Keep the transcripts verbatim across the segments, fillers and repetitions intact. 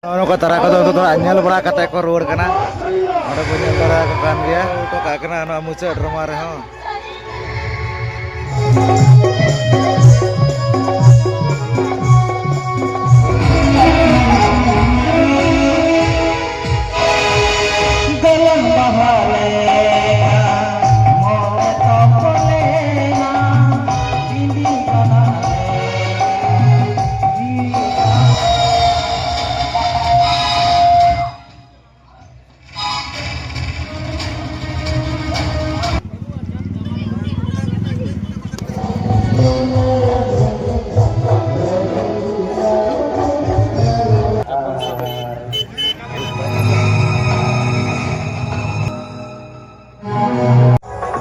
ᱱᱚᱜᱼᱚ ᱱᱚᱝᱠᱟ ᱛᱟᱨᱟ ᱠᱚᱫᱚ ᱩᱱᱠᱩ ᱫᱚ ᱦᱟᱸᱜ ᱧᱮᱞ ᱵᱟᱲᱟ ᱠᱟᱛᱮ ᱠᱚ ᱨᱩᱣᱟᱹᱲ ᱠᱟᱱᱟ᱾ ᱱᱚᱰᱮ ᱠᱚ ᱧᱮᱞ ᱫᱟᱲᱮᱭᱟᱠᱚ ᱠᱟᱱ ᱜᱮᱭᱟ, ᱦᱚᱴᱚ ᱠᱟᱜ ᱠᱟᱱᱟ ᱱᱚᱣᱟ ᱢᱩᱪᱟᱹᱫ ᱰᱨᱟᱢᱟ ᱨᱮᱦᱚᱸ᱾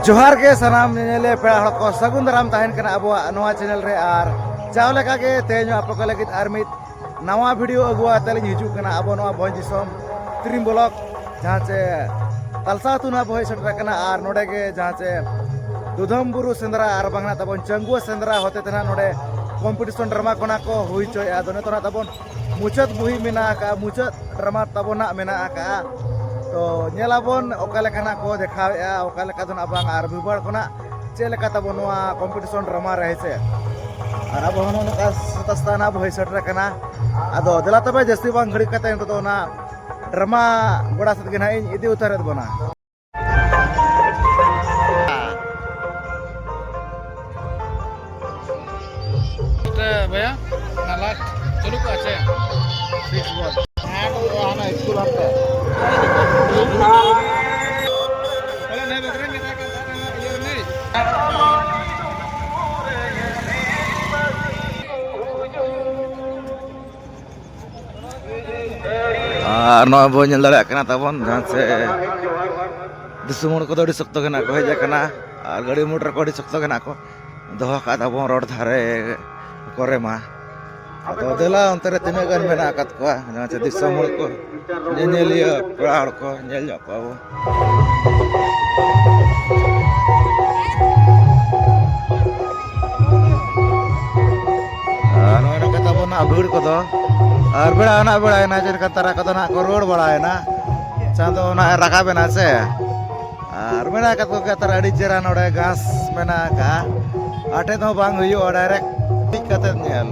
ᱡᱚᱦᱟᱨ ᱜᱮ ᱥᱟᱱᱟᱢ ᱧᱮᱧᱮᱞᱤᱭᱟᱹ ᱯᱮᱲᱟ ᱦᱚᱲ ᱠᱚ, ᱥᱟᱹᱜᱩᱱ ᱫᱟᱨᱟᱢ ᱛᱟᱦᱮᱱ ᱠᱟᱱᱟ ᱟᱵᱚᱣᱟᱜ ᱱᱚᱣᱟ ᱪᱮᱱᱮᱞ ᱨᱮ᱾ ᱟᱨ ᱡᱟᱣ ᱞᱮᱠᱟ ᱜᱮ ᱛᱮᱦᱮᱧ ᱦᱚᱸ ᱟᱯᱮ ᱠᱚ ᱞᱟᱹᱜᱤᱫ ᱟᱨ ᱢᱤᱫ ᱱᱟᱣᱟ ᱵᱷᱤᱰᱤᱭᱳ ᱟᱹᱜᱩ ᱟᱛᱮ ᱞᱤᱧ ᱦᱤᱡᱩᱜ ᱠᱟᱱᱟ ᱟᱵᱚ ᱱᱚᱣᱟ ᱵᱷᱚᱸᱡᱽ ᱫᱤᱥᱚᱢ ᱛᱨᱤᱢ ᱵᱞᱚᱠ, ᱡᱟᱦᱟᱸ ᱪᱮ ᱛᱟᱞᱥᱟ ᱟᱹᱛᱩ ᱱᱟᱜ ᱵᱚ ᱦᱮᱡ ᱥᱮᱴᱮᱨ ᱟᱠᱟᱱᱟ᱾ ᱟᱨ ᱱᱚᱰᱮ ᱜᱮ ᱡᱟᱦᱟᱸ ᱪᱮ ᱫᱩᱫᱷᱟᱹᱢ ᱵᱩᱨᱩ ᱥᱮᱸᱫᱽᱨᱟ ᱟᱨ ᱵᱟᱝ ᱱᱟᱜ ᱛᱟᱵᱚᱱ ᱪᱟᱹᱝᱜᱩᱣᱟᱹ ᱥᱮᱸᱫᱽᱨᱟ ᱦᱚᱛᱮ ᱛᱮ ᱱᱟᱜ ᱱᱚᱰᱮ ᱠᱚᱢᱯᱤᱴᱤᱥᱚᱱ ᱰᱨᱟᱢᱟ ᱠᱚ ᱱᱟᱜ ᱠᱚ ᱦᱩᱭ ᱦᱚᱪᱚᱭᱮᱫᱼᱟ᱾ ᱟᱫᱚ ᱱᱤᱛᱚᱜ ᱱᱟᱜ ᱛᱟᱵᱚᱱ ᱢᱩᱪᱟᱹᱫ ᱵᱩᱦᱤ ᱢᱮᱱᱟᱜ ᱟᱠᱟᱫᱼᱟ, ᱢᱩᱪᱟᱹᱫ ᱰᱨᱟᱢᱟ ᱛᱟᱵᱚᱱ ᱱᱟᱜ ᱢᱮᱱᱟᱜ ᱟᱠᱟᱫᱼᱟ᱾ ᱛᱚ ᱧᱮᱞᱟᱵᱚᱱ ᱚᱠᱟ ᱞᱮᱠᱟᱱᱟᱜ ᱠᱚ ᱫᱮᱠᱷᱟᱣᱮᱫᱼᱟ, ᱚᱠᱟ ᱞᱮᱠᱟ ᱫᱚ ᱱᱟᱜ ᱵᱟᱝ, ᱟᱨ ᱵᱷᱤᱵᱟᱲ ᱠᱷᱚᱱᱟᱜ ᱪᱮᱫ ᱞᱮᱠᱟ ᱛᱟᱵᱚᱱ ᱱᱚᱣᱟ ᱠᱚᱢᱯᱤᱴᱤᱥᱚᱱ ᱰᱨᱟᱢᱟ ᱨᱮ, ᱦᱮᱸ ᱥᱮ᱾ ᱟᱨ ᱟᱵᱚ ᱦᱚᱸ ᱱᱚᱜᱼᱚ ᱱᱚᱝᱠᱟ ᱥᱟᱛᱟᱥ ᱛᱟᱱᱟ ᱵᱚ ᱦᱮᱡ ᱥᱮᱴᱮᱨ ᱟᱠᱟᱱᱟ᱾ ᱟᱫᱚ ᱫᱮᱞᱟ ᱛᱚᱵᱮ ᱡᱟᱹᱥᱛᱤ ᱵᱟᱝ ᱜᱷᱟᱹᱲᱤᱡ ᱠᱟᱛᱮ ᱱᱤᱛᱚᱜ ᱫᱚ ᱚᱱᱟ ᱰᱨᱟᱢᱟ ᱜᱚᱲᱟ ᱥᱮᱫ ᱜᱮ ᱱᱟᱦᱟᱜ ᱤᱧ ᱤᱫᱤ ᱩᱛᱟᱹᱨᱮᱫ ᱵᱚᱱᱟ᱾ ᱵᱷᱟᱭᱟ, ᱱᱟᱞᱟ ᱪᱟᱹᱞᱩ ᱠᱚᱜᱼᱟ ᱪᱮ? ᱥᱤᱠᱥ ᱵᱚᱞ᱾ ᱦᱟᱱᱟ ᱥᱠᱩᱞ ᱦᱟᱱᱛᱮ᱾ ᱟᱨ ᱱᱚᱜᱼᱚᱭ ᱵᱚᱱ ᱧᱮᱞ ᱫᱟᱲᱮᱭᱟᱜ ᱠᱟᱱᱟ ᱛᱟᱵᱚᱱ, ᱡᱟᱦᱟᱸ ᱥᱮ ᱫᱤᱥᱚᱢ ᱦᱚᱲ ᱠᱚᱫᱚ ᱟᱹᱰᱤ ᱥᱚᱠᱛᱚ ᱜᱮ ᱱᱟᱜ ᱠᱚ ᱦᱮᱡ ᱟᱠᱟᱱᱟ ᱟᱨ ᱜᱟᱹᱰᱤ ᱢᱚᱴᱚᱨ ᱠᱚ ᱟᱹᱰᱤ ᱥᱚᱠᱛᱚ ᱜᱮ ᱱᱟᱜ ᱠᱚ ᱫᱚᱦᱚ ᱠᱟᱜ ᱛᱟᱵᱚᱱ ᱨᱳᱰ ᱫᱷᱟᱨᱮ ᱠᱚᱨᱮ ᱢᱟ᱾ ᱟᱫᱚ ᱫᱮᱞᱟ ᱚᱱᱛᱮ ᱨᱮ ᱛᱤᱱᱟᱹᱜ ᱜᱟᱱ ᱢᱮᱱᱟᱜ ᱟᱠᱟᱫ ᱠᱚᱣᱟ, ᱡᱟᱦᱟᱸ ᱪᱮ ᱫᱤᱥᱚᱢ ᱦᱚᱲ ᱠᱚ, ᱧᱮᱧᱮᱞᱤᱭᱟᱹ ᱯᱮᱲᱟ ᱦᱚᱲ ᱠᱚ ᱧᱮᱞ ᱧᱚᱜ ᱠᱚᱣᱟ ᱵᱚ᱾ ᱟᱨ ᱱᱚᱜᱼᱚᱭ ᱱᱚᱝᱠᱟ ᱛᱟᱵᱚᱱ ᱱᱟᱜ ᱵᱷᱤᱲ ᱠᱚᱫᱚ᱾ ᱟᱨ ᱵᱮᱲᱟ ᱱᱟᱜ ᱵᱮᱲᱟᱭᱮᱱᱟ, ᱪᱮᱫ ᱞᱮᱠᱟ ᱛᱟᱨᱟ ᱠᱚᱫᱚ ᱱᱟᱜ ᱠᱚ ᱨᱩᱣᱟᱹᱲ ᱵᱟᱲᱟᱭᱮᱱᱟ, ᱪᱟᱸᱫᱚ ᱱᱟᱜ ᱮ ᱨᱟᱠᱟᱵ ᱮᱱᱟ ᱥᱮ᱾ ᱟᱨ ᱢᱮᱱᱟᱜ ᱟᱠᱟᱫ ᱠᱚᱜᱮᱭᱟ ᱛᱟᱨᱟ, ᱟᱹᱰᱤ ᱪᱮᱦᱨᱟ ᱱᱚᱰᱮ ᱜᱷᱟᱥ ᱢᱮᱱᱟᱜ ᱟᱠᱟᱫᱼᱟ᱾ ᱟᱴᱮᱫ ᱦᱚᱸ ᱵᱟᱝ ᱦᱩᱭᱩᱜᱼᱟ, ᱰᱟᱭᱨᱮᱠᱴ ᱴᱷᱤᱠ ᱠᱟᱛᱮᱫ ᱧᱮᱞ᱾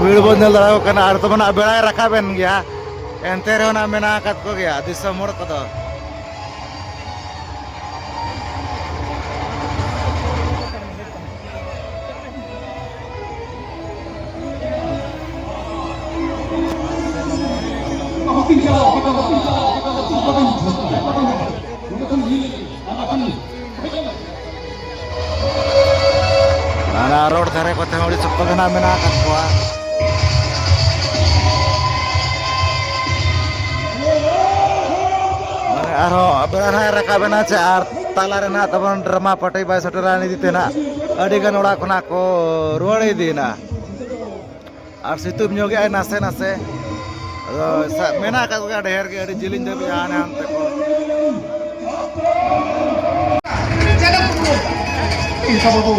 ᱵᱷᱤᱲ ᱵᱚᱱ ᱧᱮᱞ ᱫᱟᱲᱮᱭᱟᱜ ᱠᱟᱱᱟ, ᱟᱨ ᱛᱚᱵᱮ ᱱᱟᱜ ᱵᱮᱲᱟᱭ ᱨᱟᱠᱟᱵ ᱮᱱ ᱜᱮᱭᱟ, ᱮᱱᱛᱮ ᱨᱮᱦᱚᱸ ᱱᱟᱜ ᱢᱮᱱᱟᱜ ᱟᱠᱟᱫ ᱠᱚᱜᱮᱭᱟ ᱫᱤᱥᱚᱢ ᱦᱚᱲ ᱠᱚᱫᱚ᱾ ᱦᱟᱱᱟ ᱨᱳᱰ ᱫᱷᱟᱨᱮ ᱠᱚᱛᱮ ᱦᱚᱸ ᱟᱹᱰᱤ ᱥᱚᱠᱛᱚ ᱜᱮ ᱱᱟᱜ ᱢᱮᱱᱟᱜ ᱟᱠᱟᱫ ᱠᱚᱣᱟ᱾ ᱢᱟᱱᱮ ᱟᱨᱦᱚᱸ ᱵᱮᱲᱟ ᱱᱟᱜ ᱨᱟᱠᱟᱵ ᱮᱱᱟ ᱪᱮ, ᱟᱨ ᱛᱟᱞᱟ ᱨᱮ ᱱᱟᱜ ᱛᱟᱵᱚᱱ ᱰᱨᱟᱢᱟ ᱯᱟᱹᱴᱤ ᱵᱟᱭ ᱥᱮᱴᱮᱨᱟ, ᱤᱫᱤ ᱛᱮ ᱱᱟᱜ ᱟᱹᱰᱤ ᱜᱟᱱ ᱚᱲᱟᱜ ᱠᱷᱚᱱᱟᱜ ᱠᱚ ᱨᱩᱣᱟᱹᱲ ᱤᱫᱤᱭᱮᱱᱟ᱾ ᱟᱨ ᱥᱤᱛᱩᱝ ᱧᱚᱜᱮᱜᱼᱟᱭ ᱱᱟᱥᱮ ᱱᱟᱥᱮ᱾ ᱟᱫᱚ ᱥᱟ-, ᱢᱮᱱᱟᱜ ᱟᱠᱟᱫ ᱠᱚᱜᱮᱭᱟ ᱰᱷᱮᱨ ᱜᱮ, ᱟᱹᱰᱤ ᱡᱤᱞᱤᱧ ᱫᱷᱟᱹᱵᱤᱡ ᱦᱟᱱᱮ ᱦᱟᱱᱛᱮ ᱠᱚ᱾ ᱤᱧ ᱛᱟᱵᱚ ᱫᱚ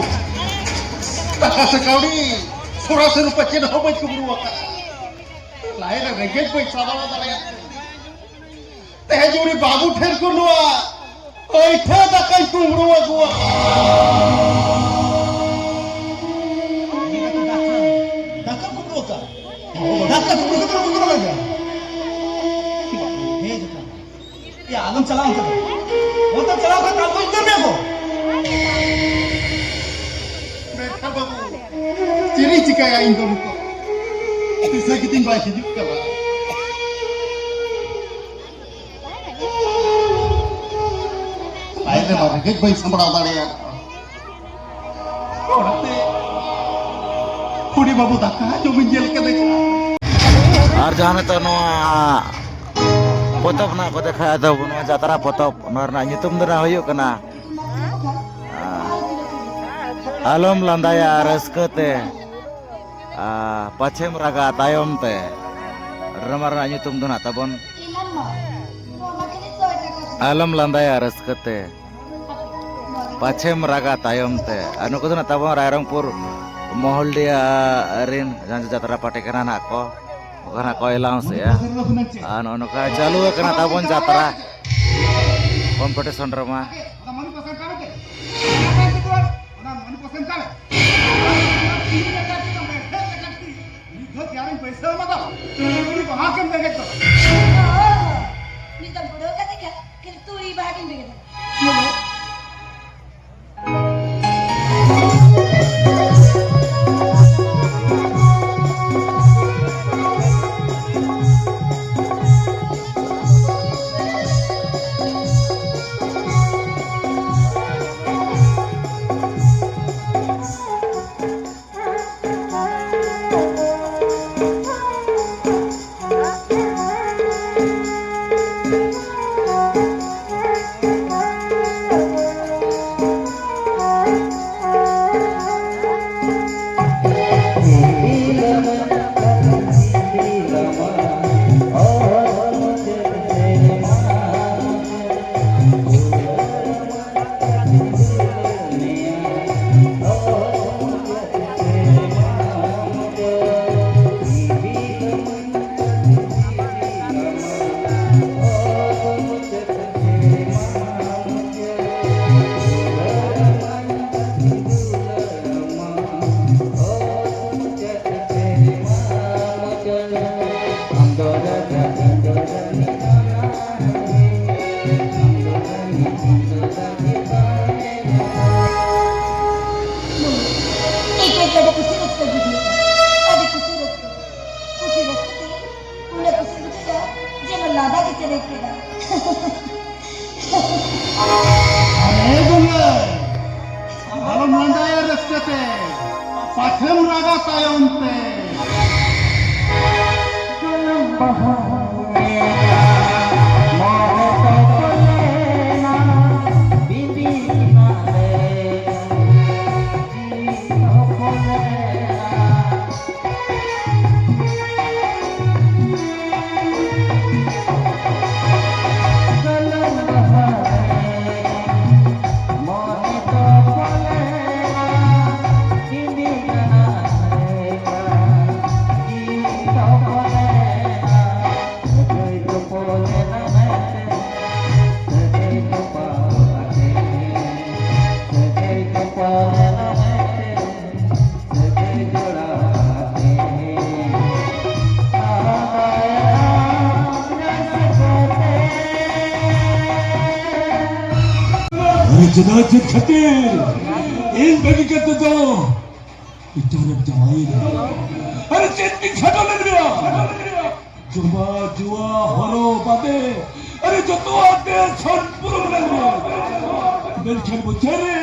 ᱴᱟᱠᱟ ᱥᱮ ᱠᱟᱹᱣᱰᱤ, ᱥᱚᱨᱟ ᱥᱮ ᱨᱩᱯᱟ ᱪᱮᱫ ᱦᱚᱸ ᱵᱟᱹᱧ ᱠᱩᱢᱵᱽᱲᱩ ᱟᱠᱟᱫᱼᱟ᱾ ᱞᱟᱭ ᱨᱮ ᱨᱮᱸᱜᱮᱡ ᱵᱟᱹᱧ ᱥᱟᱢᱵᱲᱟᱣ ᱫᱟᱲᱮᱭᱟᱜ ᱠᱟᱱᱟ᱾ ᱛᱮᱦᱮᱧ ᱩᱱᱤ ᱵᱟᱹᱵᱩ ᱴᱷᱮᱱ ᱠᱷᱚᱱ ᱱᱚᱣᱟ ᱟᱹᱭᱴᱷᱟᱹ ᱫᱟᱠᱟᱧ ᱠᱩᱢᱵᱽᱲᱩ ᱟᱹᱜᱩᱣᱟ᱾ ᱰᱟᱠᱛᱟᱨ ᱠᱚ ᱠᱚ ᱠᱚ ᱞᱟᱜᱟ᱾ ᱦᱮᱸ, ᱡᱚᱛᱚ᱾ ᱭᱟ, ᱟᱞᱚᱢ ᱪᱟᱞᱟᱣ ᱚᱱᱛᱮ ᱫᱚ᱾ ᱚᱱᱛᱮ ᱪᱟᱞᱟᱣ ᱠᱷᱟᱱ ᱟᱢ ᱠᱚ ᱤᱧ ᱫᱟᱹᱲ ᱢᱮᱭᱟ ᱠᱚ᱾ ᱢᱮᱱᱠᱷᱟᱱ ᱵᱟᱹᱵᱩ, ᱪᱮᱫ ᱤᱧ ᱪᱤᱠᱟᱹᱭᱟ ᱤᱧ ᱫᱚ ᱱᱤᱛᱚᱜ? ᱫᱤᱥᱟᱹ ᱜᱮᱛᱤᱧ ᱵᱟᱭ ᱦᱤᱡᱩᱜ ᱠᱟᱱᱟ᱾ ᱟᱭ ᱨᱮ ᱵᱟᱵᱟ, ᱨᱮᱸᱜᱮᱡ ᱵᱟᱹᱧ ᱥᱟᱢᱵᱲᱟᱣ ᱫᱟᱲᱮᱭᱟᱜ ᱠᱟᱱᱟ᱾ ᱚᱲᱟᱜ ᱨᱮ ᱦᱩᱰᱤ ᱵᱟᱹᱵᱩ ᱫᱟᱠᱟ ᱡᱚᱢᱤᱧ ᱧᱮᱞ ᱠᱮᱫᱮ᱾ ᱟᱨ ᱡᱟᱦᱟᱸ ᱱᱤᱛᱚᱜ ᱱᱚᱣᱟ ᱯᱚᱛᱚᱵ ᱨᱮᱱᱟᱜ ᱠᱚ ᱫᱮᱠᱷᱟᱣ ᱫᱚ, ᱱᱚᱣᱟ ᱡᱟᱛᱨᱟ ᱯᱚᱛᱚᱵ, ᱱᱚᱣᱟ ᱨᱮᱱᱟᱜ ᱧᱩᱛᱩᱢ ᱫᱚ ᱱᱟᱜ ᱦᱩᱭᱩᱜ ᱠᱟᱱᱟ, ᱟᱞᱚᱢ ᱞᱟᱸᱫᱟᱭᱟ ᱨᱟᱹᱥᱠᱟᱹ ᱛᱮ, ᱟᱨ ᱯᱟᱪᱷᱮᱢ ᱨᱟᱜᱟ ᱛᱟᱭᱚᱢ ᱛᱮ᱾ ᱰᱨᱟᱢᱟ ᱨᱮᱱᱟᱜ ᱧᱩᱛᱩᱢ ᱫᱚ ᱱᱟᱜ ᱛᱟᱵᱚᱱ ᱟᱞᱚᱢ ᱞᱟᱸᱫᱟᱭᱟ ᱨᱟᱹᱥᱠᱟᱹ ᱛᱮ, ᱯᱟᱪᱷᱮᱢ ᱨᱟᱜᱟ ᱛᱟᱭᱚᱢ ᱛᱮ᱾ ᱟᱨ ᱱᱩᱠᱩ ᱫᱚ ᱱᱟᱜ ᱛᱟᱵᱚᱱ ᱨᱟᱭᱨᱚᱝᱯᱩᱨ ᱢᱚᱦᱚᱞᱰᱤᱦᱟ ᱨᱮᱱ ᱡᱟᱦᱟᱸ ᱡᱟᱛᱨᱟ ᱯᱟᱨᱴᱤ ᱠᱟᱱᱟ ᱱᱟᱜ ᱠᱚ, ᱚᱠᱟ ᱱᱟᱜ ᱠᱚ ᱮᱞᱟᱣᱩᱱᱥ ᱮᱜᱼᱟ᱾ ᱟᱨ ᱱᱚᱜᱼᱚ ᱱᱚᱝᱠᱟ ᱪᱟᱹᱞᱩ ᱟᱠᱟᱱᱟ ᱛᱟᱵᱚᱱ ᱡᱟᱛᱨᱟ ᱠᱚᱢᱯᱤᱴᱤᱥᱚᱱ ᱰᱨᱟᱢᱟ᱾ ᱱᱤᱛ ᱫᱚ ᱛᱮᱭᱟᱨᱤᱧ ᱵᱟᱹᱭᱥᱟᱹᱣ ᱟᱢᱟ ᱫᱚ᱾ ᱩᱱᱤ ᱵᱟᱦᱟ ᱜᱮᱢ ᱵᱮᱸᱜᱮᱫ ᱫᱚ᱾ ᱱᱤᱛ ᱫᱚ ᱵᱩᱰᱷᱟᱹᱣ ᱠᱟᱛᱮ ᱠᱷᱟᱱ ᱠᱷᱟᱹᱞᱤ ᱛᱩᱲᱤ ᱵᱟᱦᱟ ᱜᱮᱢ ᱵᱮᱸᱜᱮᱫᱟ᱾ ᱛᱟᱭᱚᱢ ᱛᱮ ᱜᱚᱱᱚᱝ ᱵᱟᱦᱟ ᱨᱮᱱᱟᱜ ᱢᱚᱦᱚᱛ ᱯᱟᱞᱮᱱᱟ, ᱵᱤᱱᱫᱤ ᱨᱮᱱᱟᱜ ᱞᱮᱠᱟ ᱡᱤᱣᱤ ᱦᱚᱯᱚᱱᱮᱱᱟ᱾ ᱜᱚᱱᱚᱝ ᱵᱟᱦᱟ ᱨᱮᱱᱟᱜ ᱢᱚᱦᱚᱛ ᱯᱟᱞᱮᱱᱟ, ᱵᱤᱱᱫᱤ ᱨᱮᱱᱟᱜ ᱞᱮᱠᱟ ᱡᱤᱣᱤ ᱦᱚᱯᱚᱱᱮᱱᱟ᱾ ᱥᱟᱹᱜᱟᱹᱭ ᱛᱚᱯᱚᱞ ᱮᱱᱟ ᱢᱮᱱᱛᱮ, ᱥᱟᱹᱜᱟᱹᱭ ᱛᱚᱯᱟᱜ ᱠᱟᱛᱮ, ᱥᱟᱹᱜᱟᱹᱭ ᱛᱚᱯᱚᱞ ᱮᱱᱟ ᱢᱮᱱᱛᱮ, ᱥᱟᱹᱜᱟᱹᱭ ᱡᱚᱲᱟᱣ ᱠᱟᱛᱮ, ᱟᱨ ᱪᱮᱫᱟᱜ ᱪᱮᱫ ᱠᱷᱟᱹᱛᱤᱨ ᱤᱧ ᱵᱟᱹᱜᱤ ᱠᱟᱛᱮ ᱫᱚ ᱮᱴᱟᱜ ᱨᱮᱢ ᱡᱟᱶᱟᱭᱮᱱᱟ? ᱟᱨ ᱪᱮᱫ ᱤᱧ ᱠᱷᱟᱴᱚ ᱞᱮᱱ ᱢᱮᱭᱟ? ᱡᱚᱢᱟ, ᱡᱩᱣᱟ, ᱦᱚᱨᱚᱜ, ᱵᱟᱸᱫᱮ, ᱟᱨ ᱡᱚᱛᱚᱣᱟᱜ ᱛᱮ ᱥᱚᱢᱯᱩᱨᱱ ᱞᱮᱱ ᱢᱮᱭᱟ᱾ ᱢᱮᱱᱠᱷᱟᱱ ᱢᱩᱪᱟᱹᱫ ᱨᱮ,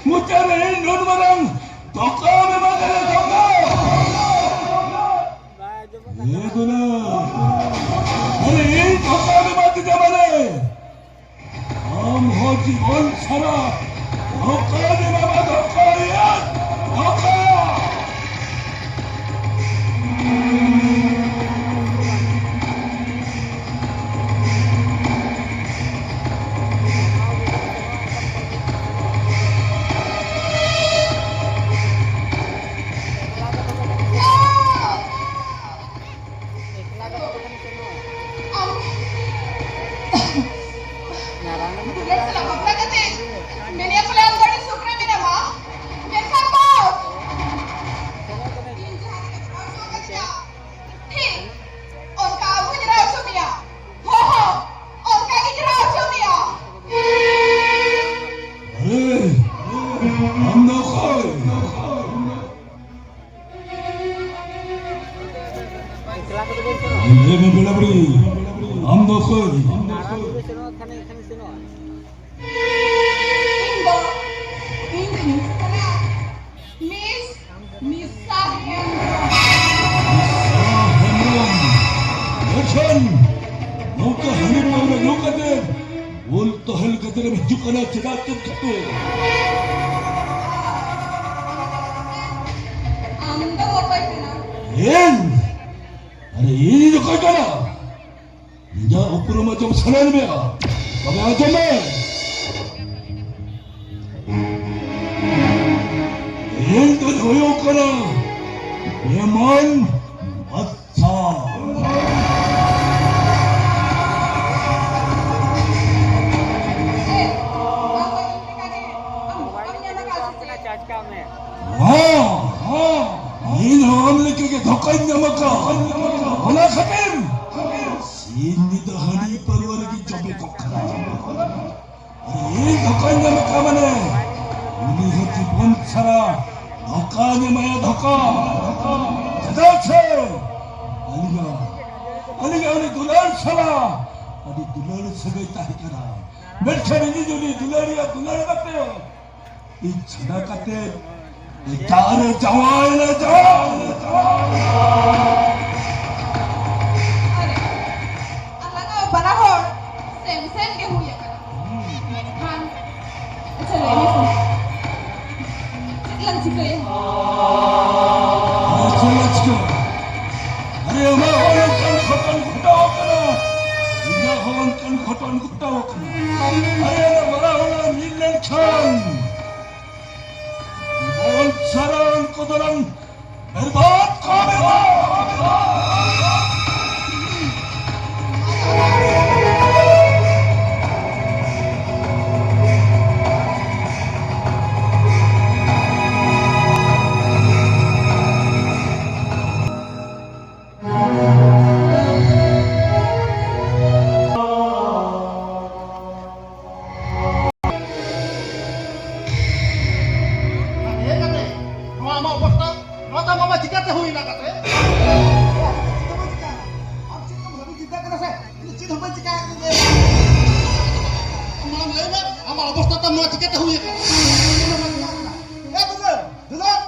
ᱢᱩᱪᱟᱹᱫ ᱨᱮ ᱤᱧ ᱱᱩᱱ ᱢᱟᱨᱟᱝ ᱫᱷᱳᱠᱟᱢ ᱮᱢᱟ ᱫᱤᱧᱟ, ᱫᱷᱳᱠᱟ᱾ ᱦᱮᱸ ᱜᱩᱱᱟᱹ, ᱟᱨ ᱤᱧ ᱫᱷᱳᱠᱟᱢ ᱮᱢᱟ ᱫᱤᱧᱟ ᱢᱟᱱᱮ ᱟᱢ ᱦᱚᱸ ᱡᱤᱵᱚᱱ ᱥᱟᱨᱟ ᱫᱷᱳᱠᱟ ᱜᱮ ᱵᱟᱵᱟ, ᱫᱷᱳᱠᱟ ᱨᱮᱭᱟᱜ ᱫᱷᱳᱠᱟ᱾ ᱟᱢ ᱫᱩᱞᱟᱹᱲ ᱥᱟᱞᱟᱜ ᱵᱟᱯᱞᱟ ᱠᱟᱛᱮ ᱢᱮᱱᱮᱫ ᱯᱟᱞᱮ ᱟᱢ ᱫᱚ ᱟᱹᱰᱤ ᱥᱩᱠ ᱨᱮ ᱢᱮᱱᱟᱢᱟ, ᱢᱮᱱᱠᱷᱟᱱ ᱵᱟᱝ᱾ ᱤᱧ ᱡᱟᱦᱟᱸ ᱞᱮᱠᱟᱧ ᱨᱟᱜ ᱦᱚᱪᱚ ᱟᱠᱟᱫᱤᱧᱟ, ᱴᱷᱤᱠ ᱚᱱᱠᱟ ᱟᱢ ᱦᱚᱸᱧ ᱨᱟᱜ ᱦᱚᱪᱚ ᱢᱮᱭᱟ᱾ ᱦᱚᱸ, ᱦᱚᱸ, ᱚᱱᱠᱟ ᱜᱤᱧ ᱨᱟᱜ ᱦᱚᱪᱚ ᱢᱮᱭᱟ᱾ ᱟᱨᱮ, ᱟᱢ ᱫᱚ ᱚᱠᱚᱭ? ᱞᱟᱹᱭ ᱢᱮ ᱯᱮᱲᱟ ᱵᱩᱲᱦᱤ, ᱟᱢ ᱫᱚ ᱚᱠᱚᱭ? ᱤᱧ ᱫᱚ, ᱤᱧ ᱫᱚᱧ ᱦᱩᱭᱩᱜ ᱠᱟᱱᱟ ᱢᱤᱥ, ᱢᱤᱥ ᱠᱟᱱᱟ, ᱪᱮᱫᱟᱜ ᱪᱮᱫ ᱠᱷᱟᱹᱛᱤᱨ? ᱟᱢ ᱫᱚ ᱚᱠᱚᱭ ᱠᱟᱱᱟᱢ? ᱤᱧ? ᱟᱨᱮ, ᱤᱧ ᱫᱚ ᱚᱠᱚᱭ ᱠᱟᱱᱟ? ᱤᱧᱟᱹᱜ ᱩᱯᱨᱩᱢ ᱟᱸᱡᱚᱢ ᱥᱟᱱᱟᱭᱮᱫ ᱢᱮᱭᱟ? ᱛᱚᱵᱮ ᱟᱸᱡᱚᱢ ᱢᱮ᱾ ᱤᱧ ᱫᱚᱧ ᱦᱩᱭᱩᱜ ᱠᱟᱱᱟ ᱮᱢᱟᱱ ᱵᱟᱫᱥᱟ᱾ ᱮ, ᱟᱢ ᱫᱚ ᱤᱧ ᱞᱮᱠᱟ ᱜᱮ ᱟᱢ ᱫᱷᱳᱠᱟᱢ ᱧᱟᱢ ᱟᱠᱟᱫᱼᱟ ᱥᱮ ᱪᱮᱫ? ᱦᱚᱸ, ᱦᱚᱸ, ᱤᱧ ᱦᱚᱸ ᱟᱢ ᱞᱮᱠᱟ ᱜᱮ ᱫᱷᱳᱠᱟᱧ ᱧᱟᱢ ᱟᱠᱟᱫᱼᱟ᱾ ᱚᱱᱟ ᱠᱷᱟᱹᱛᱤᱨ ᱥᱤᱧ ᱧᱤᱫᱟᱹ ᱦᱟᱺᱰᱤ ᱯᱟᱹᱨᱣᱟᱹ ᱨᱮᱜᱮ ᱡᱚᱵᱮ ᱠᱚᱜ ᱠᱟᱱᱟ᱾ ᱤᱧ ᱫᱷᱳᱠᱟᱧ ᱧᱟᱢ ᱟᱠᱟᱫ ᱢᱟᱱᱮ ᱩᱱᱤ ᱦᱚᱸ ᱡᱤᱵᱚᱱ ᱥᱟᱨᱟ ᱫᱷᱳᱠᱟᱧ ᱮᱢᱟᱭᱟ, ᱫᱷᱳᱠᱟ᱾ ᱪᱮᱫᱟᱜ ᱥᱮ ᱟᱹᱞᱤᱧᱟᱜ, ᱟᱹᱞᱤᱧᱟᱜ ᱩᱱᱤ ᱫᱩᱞᱟᱹᱲ ᱥᱟᱞᱟᱜ ᱟᱹᱰᱤ ᱫᱩᱞᱟᱹᱲ ᱥᱟᱹᱜᱟᱹᱭ ᱛᱟᱦᱮᱸ ᱠᱟᱱᱟ᱾ ᱢᱮᱱᱠᱷᱟᱱ ᱤᱧ ᱡᱩᱫᱤ ᱫᱩᱞᱟᱹᱲᱤᱭᱟᱹ ᱫᱩᱞᱟᱹᱲ ᱠᱟᱛᱮ ᱤᱧ ᱪᱷᱟᱰᱟ ᱠᱟᱛᱮ ᱮᱴᱟᱜ ᱨᱮ ᱡᱟᱶᱟᱭ ᱞᱮ ᱡᱟᱶᱟᱭ᱾ ᱟᱨᱮ, ᱟᱞᱟᱝᱟᱜ ᱵᱟᱱᱟ ᱦᱚᱲ ᱥᱮᱢ ᱥᱮᱢ ᱜᱮ ᱦᱩᱭ ᱟᱠᱟᱱᱟ᱾ ᱢᱮᱱᱠᱷᱟᱱ, ᱟᱪᱪᱷᱟ, ᱞᱟᱹᱭ ᱢᱮᱥᱮ, ᱪᱮᱫ ᱞᱟᱝ ᱪᱤᱠᱟᱹᱭᱟ? ᱟᱨ ᱪᱮᱫ ᱞᱟᱝ ᱪᱤᱠᱟᱹᱭᱟ? ᱟᱨᱮ, ᱟᱢᱟᱜ ᱦᱚᱸ ᱚᱱᱠᱟᱱ ᱜᱷᱚᱴᱚᱱ ᱜᱷᱚᱴᱟᱣ ᱟᱠᱟᱱᱟ, ᱤᱧᱟᱹᱜ ᱦᱚᱸ ᱚᱱᱠᱟᱱ ᱜᱷᱚᱴᱚᱱ ᱜᱷᱚᱴᱟᱣ ᱟᱠᱟᱱᱟ᱾ ᱟᱨᱮ, ᱟᱞᱮ ᱵᱟᱱᱟ ᱦᱚᱲ ᱞᱟᱝ ᱢᱤᱫ ᱞᱮᱱᱠᱷᱟᱱ ᱡᱤᱵᱚᱱ ᱥᱟᱨᱟ ᱩᱱᱠᱩ ᱫᱚᱞᱟᱝ ᱵᱮᱨᱵᱟᱫ ᱠᱚᱣᱟ, ᱵᱮᱨᱵᱟᱫ᱾ ᱟᱨ ᱦᱮᱡ ᱠᱟᱛᱮ ᱱᱚᱣᱟ ᱟᱢᱟᱜ ᱚᱵᱚᱥᱛᱟ, ᱱᱚᱣᱟ ᱫᱚ ᱢᱟᱢᱟ ᱪᱤᱠᱟᱹᱛᱮ ᱦᱩᱭᱱᱟ ᱠᱟᱛᱮ? ᱪᱮᱫ ᱦᱚᱸ ᱵᱟᱹᱧ ᱪᱤᱠᱟᱹ ᱟᱠᱟᱫᱟ᱾ ᱟᱢ ᱪᱮᱫ ᱠᱚᱢ ᱵᱷᱟᱵᱤ ᱪᱤᱱᱛᱟᱹ ᱠᱟᱱᱟ ᱥᱮ? ᱤᱧ ᱫᱚ ᱪᱮᱫ ᱦᱚᱸ ᱵᱟᱹᱧ ᱪᱤᱠᱟᱹ ᱟᱠᱟᱫᱟ᱾ ᱢᱟᱲᱟᱝ ᱞᱟᱹᱭ ᱢᱮ, ᱟᱢᱟᱜ ᱚᱵᱚᱥᱛᱟ ᱛᱟᱢ ᱱᱚᱣᱟ ᱪᱤᱠᱟᱹᱛᱮ ᱦᱩᱭ ᱟᱠᱟᱱᱟ? ᱮ ᱫᱩᱞᱟᱹᱲ, ᱫᱩᱞᱟᱹᱲ,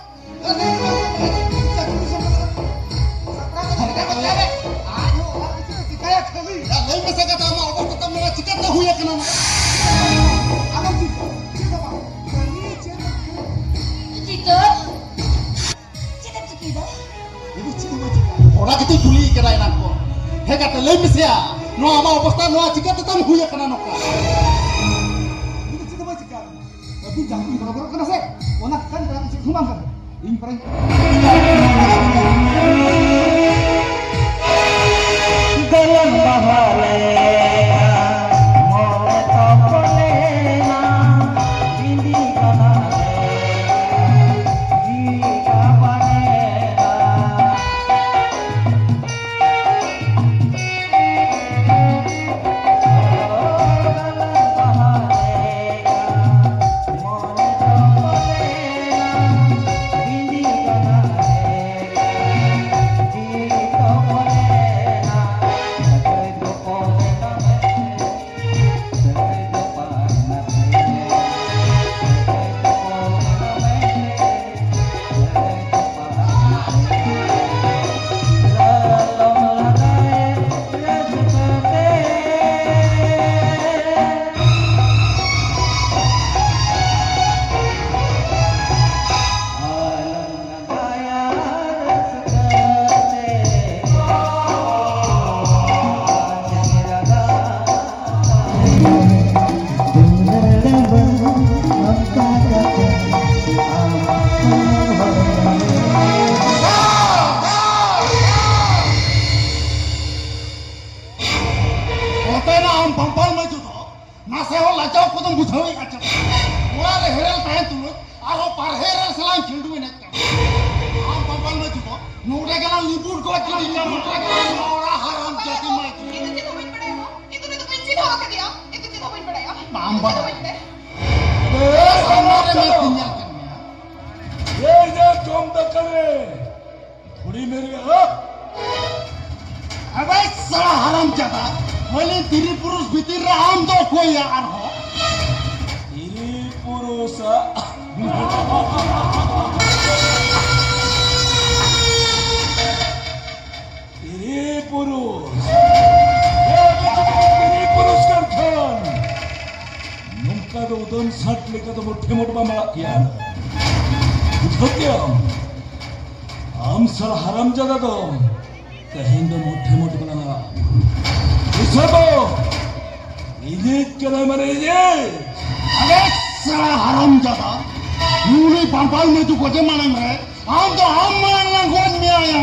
ᱞᱟᱹᱭ ᱢᱮᱥᱮ ᱠᱟᱛᱷᱟ, ᱟᱢᱟᱜ ᱚᱵᱚᱥᱛᱟ ᱛᱟᱢ ᱱᱚᱣᱟ ᱪᱤᱠᱟᱹᱛᱮ ᱦᱩᱭ ᱟᱠᱟᱱᱟ? ᱚᱱᱟ ᱜᱮᱛᱚᱧ ᱠᱩᱞᱤᱭᱮ ᱠᱟᱱᱟ ᱮᱱᱟᱝ ᱠᱷᱚᱱ᱾ ᱦᱮᱸ ᱜᱟᱛᱮ, ᱞᱟᱹᱭ ᱢᱮᱥᱮᱭᱟ, ᱱᱚᱣᱟ ᱟᱢᱟᱜ ᱚᱵᱚᱥᱛᱟ ᱱᱚᱣᱟ ᱪᱤᱠᱟᱹ ᱛᱮᱛᱟᱢ ᱦᱩᱭ ᱟᱠᱟᱱᱟ ᱱᱚᱝᱠᱟ? ᱤᱧ ᱫᱚ ᱪᱮᱫ ᱦᱚᱸ ᱵᱟᱹᱧ ᱪᱤᱠᱟᱹ ᱟᱠᱟᱱᱟ᱾ ᱟᱹᱵᱤᱱ ᱡᱟᱦᱟᱸ ᱵᱤᱱ ᱜᱚᱲᱚᱜᱚᱲᱚᱜ ᱠᱟᱱᱟ ᱥᱮ, ᱚᱱᱟ ᱠᱟᱱ ᱠᱟᱱᱟ, ᱪᱮᱫ ᱦᱚᱸ ᱵᱟᱝ ᱠᱟᱱᱟ᱾ ᱤᱧ ᱯᱚᱨᱮᱧ ᱜᱟᱞᱟᱝ ᱵᱟᱦᱟ ᱞᱮᱠᱟ ᱢᱚᱱᱮ ᱛᱚᱯᱚᱞᱮᱱᱟ, ᱵᱤᱸᱫᱤ ᱜᱟᱞᱟᱝ ᱞᱮᱠᱟ ᱡᱤᱣᱤ ᱜᱟᱵᱟᱱᱮᱱᱟ᱾ ᱱᱚᱛᱮᱱᱟᱜ ᱟᱢ ᱵᱟᱢᱵᱟᱞ ᱢᱟᱹᱭ ᱫᱚ ᱱᱟᱥᱮ ᱦᱚᱸ ᱞᱟᱡᱟᱣ ᱠᱚᱫᱚᱢ ᱵᱩᱡᱷᱟᱹᱣᱮᱫᱼᱟ ᱪᱮ? ᱚᱲᱟᱜ ᱨᱮ ᱦᱮᱨᱮᱞ ᱛᱟᱦᱮᱱ ᱛᱩᱞᱩᱡ ᱟᱨᱦᱚᱸ ᱵᱟᱨᱦᱮ ᱨᱮ ᱥᱟᱞᱟᱜ ᱠᱷᱤᱞᱰᱩ ᱮᱱᱮᱡ ᱠᱟᱱᱟ᱾ ᱟᱢ ᱵᱟᱢᱵᱟᱞ ᱢᱟᱹᱭ ᱫᱚ ᱱᱚᱰᱮ ᱜᱮᱞᱟᱝ ᱞᱤᱵᱩᱴ ᱜᱚᱡ ᱞᱟᱝ ᱪᱟᱞᱟᱜ ᱠᱟᱱᱟ᱾ ᱚᱲᱟᱜ ᱦᱟᱨᱟᱢ ᱡᱟᱹᱛᱤ ᱢᱟᱹᱭ᱾ ᱤᱧ ᱫᱚ ᱪᱮᱫ ᱦᱚᱸ ᱵᱟᱹᱧ ᱵᱟᱲᱟᱭᱟ ᱢᱟ᱾ ᱤᱧ ᱫᱚ ᱱᱩᱭ ᱫᱚ ᱵᱟᱹᱧ ᱪᱤᱱᱦᱟᱹᱣ ᱟᱠᱟᱫᱮᱭᱟ᱾ ᱤᱧ ᱫᱚ ᱪᱮᱫ ᱦᱚᱸ ᱵᱟᱹᱧ ᱵᱟᱲᱟᱭᱟ᱾ ᱵᱟᱢ ᱵᱟᱲᱟᱭᱟ᱾ ᱤᱧ ᱫᱚ ᱪᱮᱫ ᱦᱚᱸ ᱵᱟᱹᱧ ᱵᱟᱲᱟᱭᱟ᱾ ᱮ, ᱥᱟᱢᱱᱟ ᱨᱮ ᱢᱮ ᱛᱤᱧ ᱧᱮᱞ ᱠᱮᱫ ᱢᱮᱭᱟ᱾ ᱮ, ᱡᱟ ᱡᱚᱢ ᱫᱟᱠᱟ ᱨᱮ᱾ ᱛᱷᱚᱲᱤ ᱢᱮᱨᱮ ᱦᱟ᱾ ᱟᱵᱮ ᱥᱟᱞᱟ ᱦᱟᱨᱟᱢ ᱡᱟᱫᱟ, ᱢᱟᱹᱞᱤ ᱛᱤᱨᱤ ᱯᱩᱨᱩᱥ ᱵᱷᱤᱛᱤᱨ ᱨᱮ ᱟᱢ ᱫᱚ ᱚᱠᱚᱭᱭᱟ ᱟᱨᱦᱚᱸ? ᱛᱤᱨᱤ ᱯᱩᱨᱩᱥᱟ? ᱛᱤᱨᱤ ᱯᱩᱨᱩᱥ? ᱮ, ᱟᱵᱮ ᱪᱤᱠᱟᱹ ᱛᱤᱨᱤ ᱯᱩᱨᱩᱥ ᱠᱟᱱ ᱠᱷᱟᱱ? ᱱᱚᱝᱠᱟ ᱫᱚ ᱩᱫᱟᱹᱱ ᱥᱟᱴ ᱞᱮᱠᱟ ᱫᱚ ᱢᱚᱴᱷᱮ ᱢᱚᱴ ᱵᱟᱢ ᱟᱲᱟᱜ ᱠᱮᱭᱟ᱾ ᱵᱩᱡᱷᱟᱹᱣ ᱠᱮᱭᱟᱢ? ᱟᱢ ᱥᱟᱞᱟ ᱦᱟᱨᱟᱢ ᱡᱟᱫᱟ ᱫᱚ ᱛᱮᱦᱮᱧ ᱫᱚ ᱢᱚᱴᱷᱮ ᱢᱚᱴᱷᱮ ᱵᱟᱞᱟᱝ ᱟᱲᱟᱜ᱾ ᱫᱤᱥᱟᱹ ᱫᱚ ᱤᱧᱤᱡ ᱠᱟᱱᱟᱭ, ᱢᱟᱱᱮ ᱤᱧᱤᱡ᱾ ᱟᱞᱮ ᱥᱟᱞᱟ ᱦᱟᱨᱟᱢ ᱡᱟᱫᱟ, ᱱᱩᱭ ᱵᱟᱢᱵᱟᱞ ᱢᱟᱹᱡᱩ ᱜᱚᱡᱮ ᱢᱟᱲᱟᱝ ᱨᱮ ᱟᱢ ᱫᱚ ᱟᱢ ᱢᱟᱲᱟᱝ ᱞᱟᱝ ᱜᱚᱡ ᱢᱮᱭᱟ ᱭᱟ᱾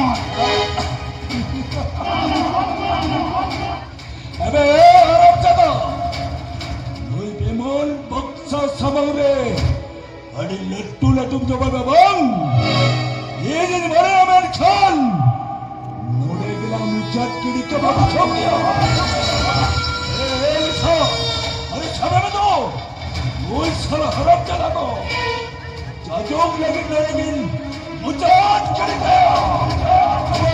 ᱮᱵᱮ ᱦᱟᱨᱟᱢ ᱡᱟᱫᱟ, ᱱᱩᱭ ᱵᱤᱢᱚᱞ ᱵᱚᱠᱥᱟ ᱥᱟᱢᱟᱝ ᱨᱮ ᱟᱹᱰᱤ ᱞᱟᱹᱴᱩ ᱞᱟᱹᱴᱩᱢ ᱡᱚᱵᱟᱵᱟ ᱵᱟᱝ? ᱤᱧᱤᱧ ᱵᱟᱲᱟᱭᱟ, ᱢᱮᱱᱠᱷᱟᱱ ᱱᱚᱰᱮ ᱜᱮᱞᱟᱝ ᱢᱩᱪᱟᱹᱫ ᱜᱤᱰᱤ ᱠᱟᱢᱟ, ᱵᱩᱡᱷᱟᱹᱣ ᱠᱮᱭᱟ? ᱮ, ᱮ, ᱞᱤᱥᱟ, ᱟᱨᱮ ᱥᱟᱵᱮ ᱢᱮ ᱫᱚ, ᱱᱩᱭ ᱥᱟᱞᱟ ᱦᱟᱨᱟᱢ ᱡᱟᱫᱟ ᱫᱚ ᱡᱟᱡᱚᱢ ᱞᱟᱹᱜᱤᱫ ᱱᱚᱰᱮ ᱜᱤᱧ ᱢᱩᱪᱟᱹᱫ ᱜᱤᱰᱤ ᱠᱟᱭᱟ᱾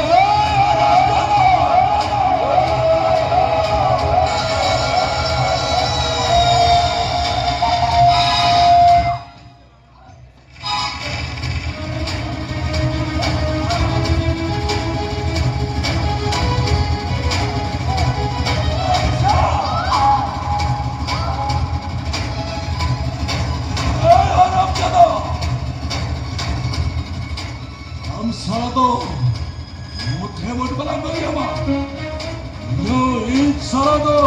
ᱮ, ᱦᱟᱨᱟᱢ ᱡᱟᱫᱟ! ᱟᱢ ᱥᱟᱞᱟ ᱫᱚ ᱢᱩᱴᱷᱮ ᱢᱩᱴ ᱵᱟᱞᱟ ᱵᱟᱹᱜᱤᱭᱟᱢᱟ᱾ ᱱᱩᱭ ᱥᱟᱞᱟ ᱫᱚ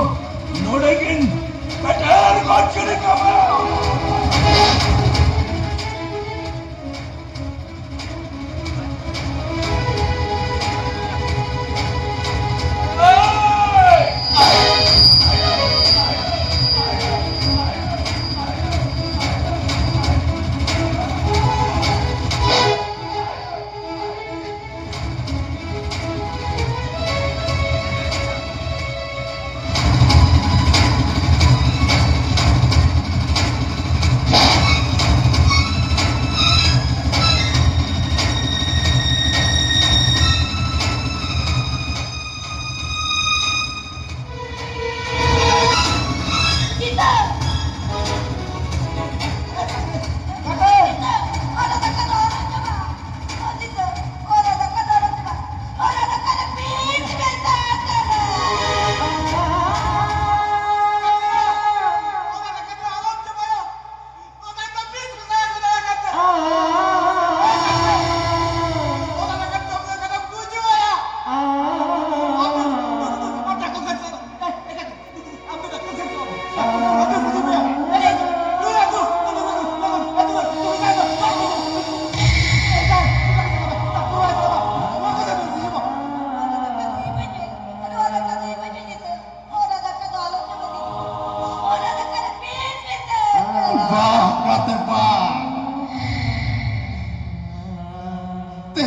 ᱱᱚᱰᱮ ᱜᱤᱧ ᱯᱮᱴᱮᱨ ᱜᱚᱡ ᱜᱤᱰᱤ ᱠᱟᱢᱟ᱾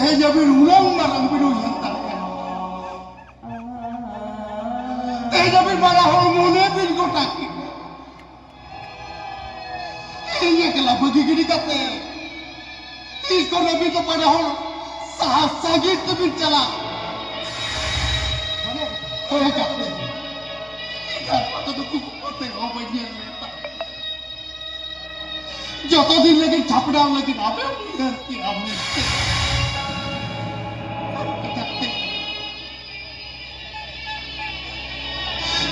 ᱛᱮᱦᱮᱧ ᱟᱹᱵᱤᱱ ᱩᱱᱟᱹᱝ ᱢᱟᱨᱟᱝ ᱵᱤᱱ ᱩᱭᱦᱟᱹᱨ ᱫᱟᱲᱮᱭᱟᱜᱼᱟ᱾ ᱛᱮᱦᱮᱧ ᱟᱹᱵᱤᱱ ᱵᱟᱱᱟ ᱦᱚᱲ ᱢᱚᱱᱮ ᱵᱤᱱ ᱜᱚᱴᱟ ᱠᱮᱫ᱾ ᱤᱧ ᱮᱠᱞᱟ ᱵᱟᱹᱜᱤ ᱜᱤᱰᱤ ᱠᱟᱛᱮ ᱛᱤᱥ ᱠᱷᱚᱱ ᱟᱹᱵᱤᱱ ᱫᱚ ᱵᱟᱱᱟ ᱦᱚᱲ ᱥᱟᱦᱟ ᱥᱟᱺᱜᱤᱧ ᱛᱮᱵᱤᱱ ᱪᱟᱞᱟᱜ? ᱦᱮᱸ ᱜᱟᱛᱮ, ᱮᱴᱟᱜ ᱠᱚᱫᱚ ᱠᱩᱠᱢᱩ ᱛᱮ ᱦᱚᱸ ᱵᱟᱹᱧ ᱧᱮᱞ ᱞᱮᱫ ᱛᱟᱦᱮᱸ᱾ ᱡᱚᱛᱚ ᱫᱤᱱ ᱞᱟᱹᱜᱤᱫ ᱪᱷᱟᱯᱲᱟᱣ ᱞᱟᱹᱜᱤᱫ ᱟᱢᱮᱢ ᱩᱭᱦᱟᱹᱨ ᱠᱮᱜᱼᱟ ᱢᱮᱱᱛᱮ᱾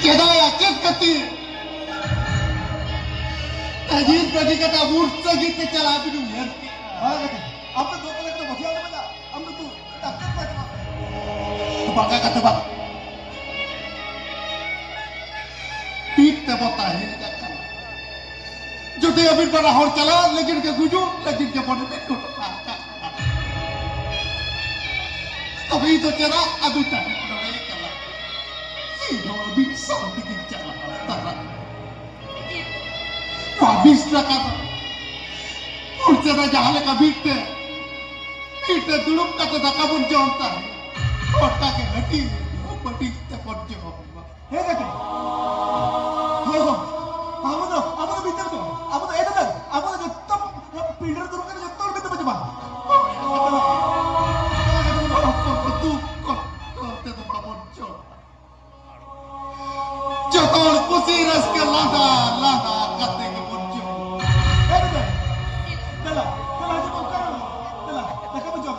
ᱪᱮᱫᱟᱜ ᱭᱟ, ᱪᱮᱫ ᱠᱷᱟᱹᱛᱤᱨ? ᱛᱟᱹᱜᱤᱫ ᱵᱟᱹᱜᱤ ᱠᱟᱛᱮ ᱵᱩᱨ ᱥᱟᱹᱜᱤᱫ ᱛᱮ ᱪᱟᱞᱟᱣ ᱵᱤᱱ ᱩᱭᱦᱟᱹᱨ ᱠᱮᱜᱼᱟ᱾ ᱦᱮᱸ ᱜᱟᱛᱮ, ᱟᱢ ᱫᱚ ᱫᱚ ᱠᱚᱞᱮᱡᱽ ᱫᱚ ᱵᱟᱹᱜᱤᱭᱟᱢ ᱫᱚ ᱵᱟᱝ? ᱟᱢ ᱫᱚ ᱛᱩ ᱰᱟᱠᱛᱟᱨ ᱠᱚ ᱟᱸᱡᱚᱢᱟ᱾ ᱵᱟᱝᱟ ᱜᱟᱛᱮ ᱵᱟᱝ᱾ ᱯᱤᱴ ᱛᱮᱵᱚ ᱛᱟᱦᱮᱸ ᱠᱟᱱᱟ᱾ ᱡᱩᱫᱤ ᱟᱹᱵᱤᱱ ᱵᱟᱱᱟ ᱦᱚᱲ ᱪᱟᱞᱟᱜ ᱞᱟᱹᱜᱤᱫ ᱜᱮ ᱜᱩᱡᱩᱜ ᱞᱟᱹᱜᱤᱫ ᱜᱮ ᱵᱚᱱ ᱢᱤᱫ ᱜᱚᱴᱟ ᱟᱠᱟᱫ᱾ ᱛᱚᱵᱮ ᱫᱚ ᱪᱮᱫᱟᱜ ᱟᱹᱵᱤᱱ ᱛᱟᱦᱮᱸ ᱠᱟᱱᱟ ᱞᱟᱹᱭ ᱠᱟᱱᱟ? ᱤᱧ ᱦᱚᱸ ᱟᱹᱵᱤᱱ ᱥᱟᱶ ᱛᱮᱜᱤᱧ ᱪᱟᱞᱟᱜᱼᱟ ᱛᱟᱨᱟ᱾ ᱯᱟᱹᱵᱤᱥ ᱞᱮᱠᱟ ᱫᱚ ᱯᱩᱲᱥᱤ ᱨᱮ ᱡᱟᱦᱟᱸ ᱞᱮᱠᱟ ᱢᱤᱫ ᱛᱮ, ᱢᱤᱫ ᱛᱮ ᱫᱩᱲᱩᱵ ᱠᱟᱛᱮ ᱫᱟᱠᱟ ᱵᱚᱱ ᱡᱚᱢ ᱛᱟᱦᱮᱸ, ᱚᱱᱠᱟ ᱜᱮ ᱦᱟᱹᱴᱤᱧ ᱦᱟᱹᱴᱤᱧ ᱛᱮᱵᱚᱱ ᱡᱚᱢ᱾ ᱦᱮᱸ ᱜᱟᱛᱮ᱾ ᱦᱳᱭ, ᱦᱳᱭ᱾ ᱟᱵᱚ ᱫᱚ, ᱟᱵᱚ ᱫᱚ ᱢᱤᱫ ᱛᱮ ᱫᱚ, ᱟᱵᱚ ᱫᱚ ᱮᱴᱟᱜ ᱫᱚ, ᱟᱵᱚ ᱫᱚ ᱡᱚᱛᱚ ᱯᱤᱲᱟᱹ ᱫᱚᱨᱠᱟᱨ ᱡᱚᱛᱚ ᱦᱚᱲ ᱢᱤᱫ ᱛᱮ ᱵᱚᱱ ᱡᱚᱢᱟ᱾ ᱫᱩᱠ ᱠᱚᱥᱴᱚ ᱛᱮ ᱫᱚ ᱵᱟᱵᱚᱱ ᱡᱚᱢᱟ᱾ ᱡᱚᱛᱚ ᱦᱚᱲ ᱠᱩᱥᱤ ᱨᱟᱹᱥᱠᱟᱹ ᱞᱟᱸᱫᱟ ᱞᱟᱸᱫᱟ ᱠᱟᱛᱮ ᱜᱮᱵᱚᱱ ᱡᱚᱢᱟ᱾ ᱦᱮᱸ ᱜᱟᱛᱮ᱾ ᱫᱮᱞᱟ, ᱫᱮᱞᱟ, ᱦᱤᱡᱩᱜ ᱢᱮ, ᱚᱠᱟᱨᱮ ᱢᱮᱱᱟᱢᱟ? ᱫᱮᱞᱟ, ᱫᱟᱠᱟ ᱵᱚ ᱡᱚᱢ᱾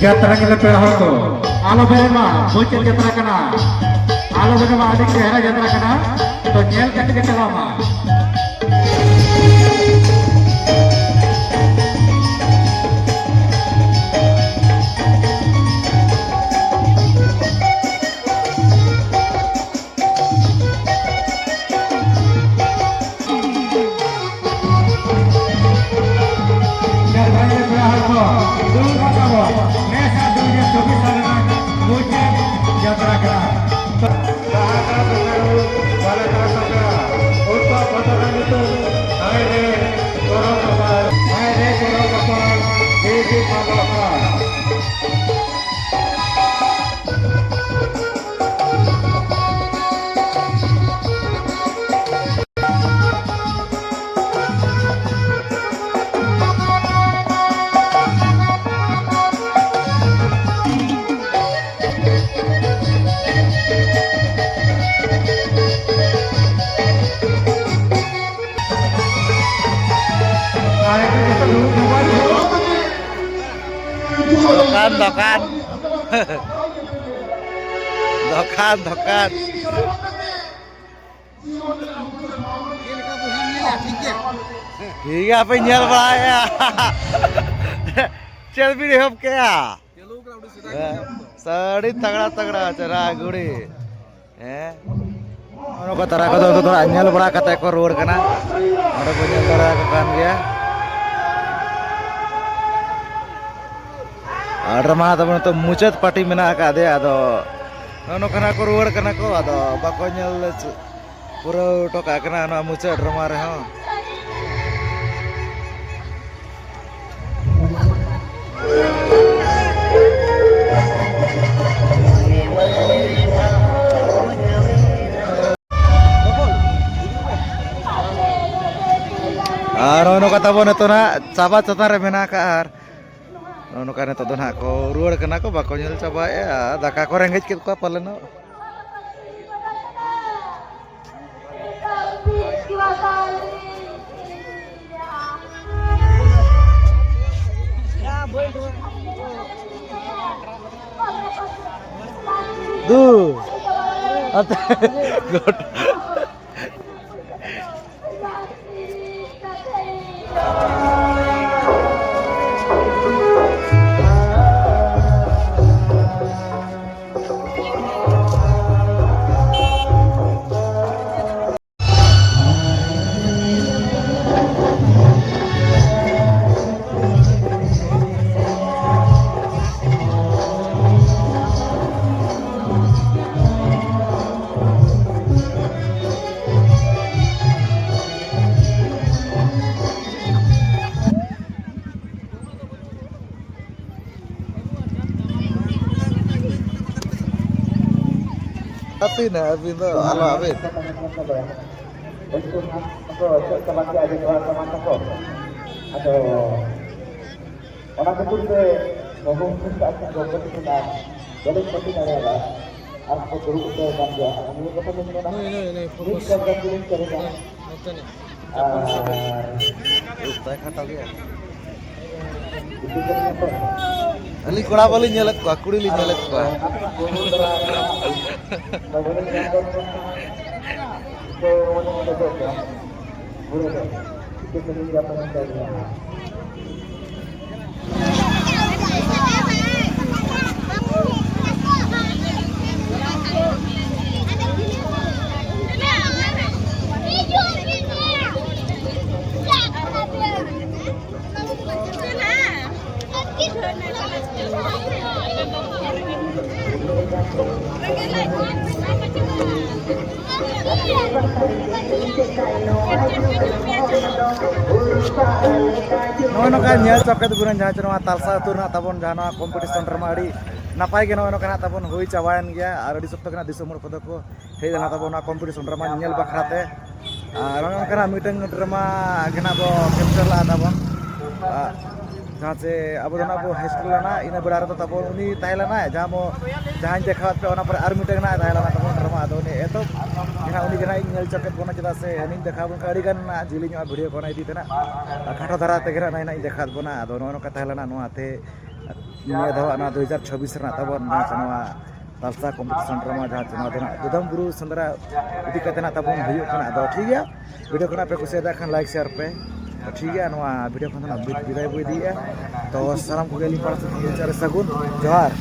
ᱡᱟᱛᱨᱟ ᱧᱮᱞ ᱯᱮᱲᱟ ᱦᱚᱲ ᱠᱚ, ᱟᱞᱚ ᱵᱮᱨᱮᱫ ᱢᱟ, ᱢᱩᱪᱟᱹᱫ ᱡᱟᱛᱨᱟ ᱠᱟᱱᱟ᱾ ᱟᱞᱚ ᱵᱮᱨᱮᱫ ᱢᱟ, ᱟᱹᱰᱤ ᱪᱮᱦᱨᱟ ᱡᱟᱛᱨᱟ ᱠᱟᱱᱟ᱾ ᱛᱚ ᱧᱮᱞ ᱠᱟᱛᱮ ᱜᱮ ᱪᱟᱞᱟᱣ ᱢᱟ᱾ ᱡᱟᱦᱟᱸᱭ ᱯᱮᱲᱟ ᱦᱚᱲ ᱠᱚ, ᱫᱩᱲᱩᱵ ᱨᱟᱠᱟᱵ ᱵᱚᱱ᱾ ᱱᱮᱥ ᱟᱜ ᱫᱩ ᱦᱟᱡᱟᱨ ᱪᱚᱵᱵᱤᱥ ᱥᱟᱞ ᱨᱮᱱᱟᱜ ᱢᱩᱪᱟᱹᱫ ᱡᱟᱛᱨᱟ ᱠᱟᱱᱟ᱾ ᱰᱟᱦᱟᱨ ᱠᱟᱱᱟ ᱥᱚᱨᱠᱟᱨ, ᱵᱟᱞᱮ ᱠᱟᱱᱟ ᱥᱚᱨᱠᱟᱨ, ᱩᱱᱠᱩᱣᱟᱜ ᱯᱚᱛᱚᱵ ᱨᱮᱱᱟᱜ ᱧᱩᱛᱩᱢ ᱦᱟᱭ ᱨᱮ ᱠᱚᱨᱚ ᱠᱚᱯᱟᱞ, ᱦᱟᱭ ᱨᱮ ᱠᱚᱨᱚ ᱠᱚᱯᱟᱞ, ᱵᱤᱨ ᱵᱤᱨ ᱢᱟᱞᱚ ᱠᱚᱯᱟᱞ᱾ ᱫᱚᱠᱟᱱ, ᱫᱚᱠᱟᱱ᱾ ᱫᱚᱠᱟᱱ, ᱫᱚᱠᱟᱱ᱾ ᱪᱮᱫ ᱞᱮᱠᱟ ᱵᱚ ᱧᱮᱞᱟ, ᱴᱷᱤᱠ ᱜᱮᱭᱟ? ᱴᱷᱤᱠ ᱜᱮᱭᱟ, ᱦᱟᱯᱮ ᱧᱮᱞ ᱵᱟᱲᱟᱭᱟ᱾ ᱪᱮᱫ ᱵᱤᱱ ᱮᱦᱚᱵ ᱠᱮᱜᱼᱟ? ᱪᱟᱹᱞᱩ ᱠᱟᱱᱟ, ᱟᱹᱰᱤ ᱥᱮᱫᱟᱭ ᱠᱷᱚᱱ ᱦᱮᱸ, ᱧᱮᱞ ᱫᱚ᱾ ᱥᱟᱹᱲᱤ ᱛᱟᱜᱲᱟ ᱛᱟᱜᱲᱟ, ᱪᱮᱦᱨᱟ ᱜᱷᱩᱲᱤ᱾ ᱦᱮᱸ, ᱱᱚᱜᱼᱚ ᱱᱚᱝᱠᱟ ᱛᱟᱨᱟ ᱠᱚᱫᱚ ᱩᱱᱠᱩ ᱫᱚ ᱦᱟᱸᱜ ᱧᱮᱞ ᱵᱟᱲᱟ ᱠᱟᱛᱮ ᱠᱚ ᱨᱩᱣᱟᱹᱲ ᱠᱟᱱᱟ᱾ ᱚᱸᱰᱮ ᱠᱚ ᱧᱮᱞ ᱵᱟᱲᱟ ᱠᱚ ᱠᱟᱱ ᱜᱮᱭᱟ᱾ ᱟᱨ ᱰᱨᱟᱢᱟ ᱛᱟᱵᱚᱱ ᱱᱤᱛᱚᱜ ᱢᱩᱪᱟᱹᱫ ᱯᱟᱨᱴᱤ ᱢᱮᱱᱟᱜ ᱟᱠᱟᱫ ᱫᱮᱭᱟ, ᱟᱫᱚ ᱱᱚᱜᱼᱚ ᱱᱚᱝᱠᱟ ᱱᱟᱜ ᱠᱚ ᱨᱩᱣᱟᱹᱲ ᱠᱟᱱᱟ ᱠᱚ, ᱟᱫᱚ ᱵᱟᱠᱚ ᱧᱮᱞ ᱯᱩᱨᱟᱹᱣ ᱦᱚᱴᱚ ᱠᱟᱜ ᱠᱟᱱᱟ ᱱᱚᱣᱟ ᱢᱩᱪᱟᱹᱫ ᱰᱨᱟᱢᱟ ᱨᱮᱦᱚᱸ᱾ ᱟᱨ ᱱᱚᱜᱼᱚ ᱱᱚᱝᱠᱟ ᱛᱟᱵᱚᱱ ᱱᱤᱛᱚᱜ ᱱᱟᱜ ᱪᱟᱵᱟ ᱪᱮᱛᱟᱱ ᱨᱮ ᱢᱮᱱᱟᱜ ᱟᱠᱟᱫᱼᱟ᱾ ᱟᱨ ᱱᱚᱜᱼᱚ ᱱᱚᱝᱠᱟ ᱱᱤᱛᱚᱜ ᱫᱚ ᱱᱟᱜ ᱠᱚ ᱨᱩᱣᱟᱹᱲ ᱠᱟᱱᱟ ᱠᱚ, ᱵᱟᱠᱚ ᱧᱮᱞ ᱪᱟᱵᱟᱭᱮᱫᱼᱟ᱾ ᱫᱟᱠᱟ ᱠᱚ ᱨᱮᱸᱜᱮᱡ ᱠᱮᱫ ᱠᱚᱣᱟ ᱯᱟᱞᱮᱱᱚᱜ᱾ ᱫᱩ᱾ ᱟᱪᱪᱷᱟ᱾ ᱜᱚᱰ᱾ ᱛᱤᱱᱟᱹᱜ ᱟᱹᱵᱤᱱ ᱫᱚ ᱟᱞᱚ ᱟᱹᱵᱤᱱ᱾ ᱩᱱᱠᱩ ᱦᱟᱸᱜ ᱠᱚ ᱪᱮᱫ ᱠᱚ ᱵᱟᱝ ᱟᱹᱰᱤ ᱠᱚᱲᱟ ᱥᱟᱢᱟᱝ ᱛᱟᱠᱚ᱾ ᱟᱫᱚ ᱚᱱᱟ ᱠᱷᱟᱹᱛᱤᱨ ᱛᱮ ᱵᱟᱹᱵᱩ ᱩᱱᱠᱩ ᱥᱟᱶ ᱠᱚ ᱜᱚᱞᱯᱚ ᱠᱮᱫᱟ, ᱵᱟᱹᱞᱤᱧ ᱯᱟᱹᱛᱤ ᱫᱟᱲᱮᱭᱟᱫᱟ᱾ ᱟᱨ ᱠᱚ ᱫᱩᱲᱩᱵ ᱩᱛᱟᱹᱨ ᱟᱠᱟᱱ ᱜᱮᱭᱟ᱾ ᱟᱨ ᱱᱤᱭᱟᱹ ᱠᱟᱛᱷᱟ ᱫᱚᱧ ᱢᱮᱱᱟ, ᱱᱩᱭ, ᱱᱩᱭ, ᱱᱩᱭ, ᱯᱷᱳᱠᱟᱥ᱾ ᱢᱤᱫ ᱠᱟᱛᱷᱟ ᱫᱚᱞᱤᱧ ᱪᱟᱹᱞᱩᱭᱟ᱾ ᱱᱚᱛᱮ ᱱᱤᱡ᱾ ᱟᱨ ᱩᱯ ᱛᱟᱭ ᱠᱷᱟᱴᱟᱣ ᱜᱮᱭᱟ᱾ ᱟᱹᱞᱤᱧ ᱠᱚᱲᱟ ᱵᱟᱹᱞᱤᱧ ᱧᱮᱞᱮᱫ ᱠᱚᱣᱟ, ᱠᱩᱲᱤ ᱞᱤᱧ ᱧᱮᱞᱮᱫ ᱠᱚᱣᱟ᱾ ᱱᱚᱜᱼᱚᱭ ᱱᱚᱝᱠᱟ ᱧᱮᱞ ᱪᱚ ᱠᱮᱫ ᱵᱚᱱᱟ ᱡᱟᱦᱟᱸ ᱪᱮ ᱱᱚᱣᱟ ᱛᱟᱞᱥᱟ ᱟᱹᱛᱩ ᱨᱮᱱᱟᱜ ᱛᱟᱵᱚᱱ ᱡᱟᱦᱟᱸ ᱱᱚᱣᱟ ᱠᱚᱢᱯᱤᱴᱤᱥᱚᱱ ᱨᱮᱢᱟ ᱟᱹᱰᱤ ᱱᱟᱯᱟᱭ ᱜᱮ ᱱᱚᱜᱼᱚᱭ ᱱᱚᱝᱠᱟᱱᱟᱜ ᱛᱟᱵᱚᱱ ᱦᱩᱭ ᱪᱟᱵᱟᱭᱮᱱ ᱜᱮᱭᱟ᱾ ᱟᱨ ᱟᱹᱰᱤ ᱥᱚᱠᱛᱚ ᱜᱮ ᱱᱟᱜ ᱫᱤᱥᱚᱢ ᱦᱚᱲ ᱠᱚᱫᱚ ᱠᱚ ᱦᱮᱡ ᱞᱮᱱᱟ ᱛᱟᱵᱚᱱ ᱱᱚᱣᱟ ᱠᱚᱢᱯᱤᱴᱤᱥᱚᱱ ᱰᱨᱟᱢᱟ ᱧᱮᱧᱮᱞ ᱵᱟᱠᱷᱨᱟ ᱛᱮ᱾ ᱟᱨ ᱱᱚᱜᱼᱚ ᱱᱚᱝᱠᱟᱱᱟᱜ ᱢᱤᱫᱴᱟᱝ ᱰᱨᱟᱢᱟ ᱜᱮ ᱱᱟᱜ ᱵᱚ ᱠᱮᱯᱪᱟᱨ ᱞᱟᱜᱼᱟ ᱛᱟᱵᱚᱱ᱾ ᱟᱨ ᱡᱟᱦᱟᱸ ᱪᱮ ᱟᱵᱚ ᱫᱚ ᱱᱟᱜ ᱵᱚ ᱦᱟᱭ ᱥᱠᱩᱞ ᱞᱮᱱᱟ, ᱤᱱᱟᱹ ᱵᱮᱲᱟ ᱨᱮᱫᱚ ᱛᱟᱵᱚᱱ ᱩᱱᱤ ᱛᱟᱦᱮᱸ ᱞᱮᱱᱟᱭ, ᱡᱟᱦᱟᱸ ᱵᱚ, ᱡᱟᱦᱟᱸᱧ ᱫᱮᱠᱷᱟᱣᱟᱫ ᱯᱮ ᱚᱱᱟ ᱯᱚᱨᱮ ᱟᱨ ᱢᱤᱫᱴᱟᱝ ᱱᱟᱜ ᱛᱟᱦᱮᱸ ᱞᱮᱱᱟ ᱛᱟᱵᱚᱱ ᱰᱨᱟᱢᱟ᱾ ᱟᱫᱚ ᱩᱱᱤ ᱮᱛᱚᱦᱚᱵ ᱜᱮ ᱱᱟᱜ ᱩᱱᱤ ᱜᱮ ᱱᱟᱜ ᱤᱧ ᱧᱮᱞ ᱦᱚᱪᱚ ᱠᱮᱫ ᱵᱚᱱᱟ, ᱪᱮᱫᱟᱜ ᱥᱮ ᱦᱟᱹᱱᱤᱧ ᱫᱮᱠᱷᱟᱣ ᱵᱚᱱ ᱠᱷᱟᱱ ᱟᱹᱰᱤ ᱜᱟᱱ ᱱᱟᱜ ᱡᱤᱞᱤᱧᱚᱜᱼᱟ ᱵᱷᱤᱰᱤᱭᱳ ᱠᱚ, ᱚᱱᱟ ᱤᱫᱤ ᱛᱮ ᱱᱟᱜ ᱠᱷᱟᱴᱚ ᱫᱷᱟᱨᱟ ᱛᱮᱜᱮ ᱱᱟᱜ ᱱᱟᱜ ᱤᱧ ᱫᱮᱠᱷᱟᱣᱟᱫ ᱵᱚᱱᱟ᱾ ᱟᱫᱚ ᱱᱚᱜᱼᱚ ᱱᱚᱝᱠᱟ ᱛᱟᱦᱮᱸ ᱞᱮᱱᱟ ᱱᱚᱣᱟ ᱛᱮ ᱱᱤᱭᱟᱹ ᱫᱷᱟᱣ ᱱᱚᱣᱟ ᱫᱩ ᱦᱟᱡᱟᱨ ᱪᱷᱚᱵᱵᱤᱥ ᱨᱮᱱᱟᱜ ᱛᱟᱵᱚᱱ ᱱᱚᱣᱟ ᱪᱮ ᱱᱚᱣᱟ ᱛᱟᱞᱥᱟ ᱠᱚᱢᱯᱤᱴᱤᱥᱚᱱ ᱰᱨᱟᱢᱟ ᱡᱟᱦᱟᱸ ᱪᱮ ᱱᱚᱣᱟ ᱫᱚ ᱱᱟᱜ ᱫᱚᱫᱚᱢ ᱵᱩᱨᱩ ᱥᱮᱸᱫᱽᱨᱟ ᱤᱫᱤ ᱠᱟᱛᱮ ᱱᱟᱜ ᱛᱟᱵᱚᱱ ᱦᱩᱭᱩᱜ ᱠᱟᱱᱟ᱾ ᱟᱫᱚ ᱴᱷᱤᱠ ᱜᱮᱭᱟ, ᱵᱷᱤᱰᱤᱭᱳ ᱠᱚ ᱱᱟᱜ ᱯᱮ ᱠᱩᱥᱤᱭᱟᱫᱟ ᱠᱷᱟᱱ ᱞᱟᱭᱤᱠ ᱥᱮᱭᱟᱨ ᱯᱮ᱾ ᱴᱷᱤᱠ ᱜᱮᱭᱟ, ᱱᱚᱣᱟ ᱵᱷᱤᱰᱤᱭᱳ ᱠᱷᱚᱱ ᱫᱚ ᱱᱟᱜ ᱵᱤᱫᱟᱹᱭ ᱵᱚ ᱤᱫᱤᱭᱮᱫᱼᱟ᱾ ᱛᱚ ᱥᱟᱱᱟᱢ ᱠᱚᱜᱮ ᱟᱹᱞᱤᱧ ᱯᱟᱦᱴᱟ ᱥᱮᱫ ᱠᱷᱚᱱ ᱢᱩᱪᱟᱹᱫ ᱨᱮ ᱥᱟᱹᱜᱩᱱ ᱡᱚᱦᱟᱨ᱾